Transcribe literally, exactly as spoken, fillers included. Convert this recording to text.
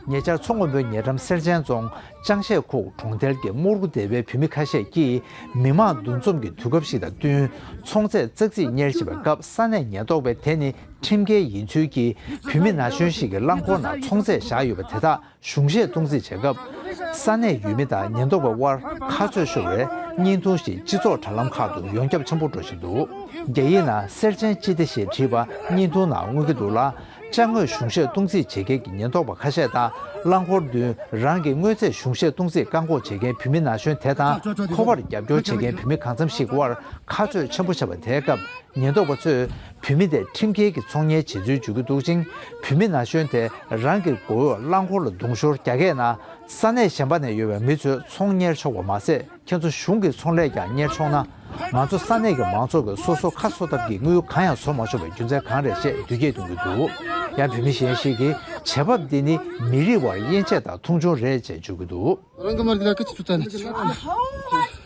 ཉེ་ཆར་མཚོ་སྔོན་པོའི་ཉེ་འགྲམ་གསེར་ཆེན་རྫོང་ཅང་ཤེས་ཁུག་གྲོང་རྡལ་གྱི་རྨོར་སྐུ་སྡེ་བའི་བུད་མེད་ཁ་ཤས་ཀྱིས་མི་མང་འདུ་འཛོམས་ཀྱི་དུས་སྐབས་ཤིག་དང་བསྟུན་ཚོང་རྫས་ཙག་ཙིག་གཉེར་བཞིན་པའི་སྐབས་ས་གནས་ཉེན་རྟོག་པས་དེ་ནི་ཁྲིམས་འགལ་ཡིན་ཚུལ་གྱིས་བུད་མེད་ན་གཞོན་ཞིག་གིས་རླངས་འཁོར་ནང་ཚོང་རྫས་བཞག་ཡོད་པ་དེ་དག་གཞུང་བཞེས་གཏོང་རྩིས་བྱེད་སྐབས། ས་གནས་ཡུལ་མི་དང་ཉེན་རྟོག་པའི་དབར་ཁ་རྩོད་ཤོར་བའི་བརྙན་ཐུང་ཞིག་སྤྱི་ཚོགས་དྲ་ལམ་ཁག་ཏུ་ཡོངས་ཁྱབ་ཆེན་པོ་འགྲོ་བཞིན་འདུག་རྒྱ་ཡིག་ནང་གསེར་ཆེན་སྤྱི་བདེ་ཞེས་བྲིས་པ་བརྙན་ཐུང་ནང་མངོན་གྱི་འདུག་ལ། ཅ་དངོས་གཞུང་བཞེས་གཏོང་རྩིས་བྱེད་མཁན་གྱི་ཉེན་རྟོག་པ་ཁ་ཤས་དང་རླངས་འཁོར་མདུན་རང་གི་དངོས་རྫས་གཞུང་བཞེས་གཏོང་རྩིས་བཀག་འགོག་བྱེད་མཁན་བུད་མེད་ན་གཞོན་དེ་དང་ཁོ་པར་རྒྱབ་སྐྱོར་བྱེད་མཁན་བུད་མེད་གང་འཚམ་ཞིག་དབར་ཁ་རྩོད་ཆེན་པོ་བྱས་པ་དེའི་སྐབས། ཉེན་རྟོག་པ་ཚོས་བུད་མེད་དེ་ཁྲིམས་འགལ་གྱི་ཚོང་གཉེར་བྱེད་ཚུལ་བརྗོད་ཀྱི་འདུག་ཅིང་། བུད་མེད་ན་གཞོན་དེ་རང་གི་མགོ་འོག་རླངས་འཁོར་ལ་རྡུང་ཞོར་རྒྱ་སྐད་ནང་ས་གནས་གཞན་པ་ནས་ཡོང་བའི་མི་ཚོས་ཚོང་གཉེར་ཆོག་པ་མ་ཟད། ཁྱེད་ཚོ་གཞུང་གི་ཚོང་ལས་ཀྱང་གཉེར་ཆོག་ན། ང་ཚོ་ས་གནས་ཀྱི་མང་ཚོགས་ཀྱིས་སོ་སོ་ཁ་གསོ་ཐབས་ཀྱི་དངུལ་གང་ཡང་བཟོ་མ་ཆོག་པའི་རྒྱུ་མཚན་གང་རེད་ཅེས་འདུས་སྐྱེས་གཏོང་གི་འདུག་ཡང་བུད་མེད་གཞན་ཞིག་གིས་བྱེད་བབ་འདི་ནི་མི་རིགས་དབར་དབྱེ་འབྱེད་དང་མཐོང་ཆུང་རེད་ཅེས་བརྗོད་ཀྱི་འདུག་རང་གི་མར་གྱི་ལ་ཀི་ཆུ་ཚ་ནི་ཆུ།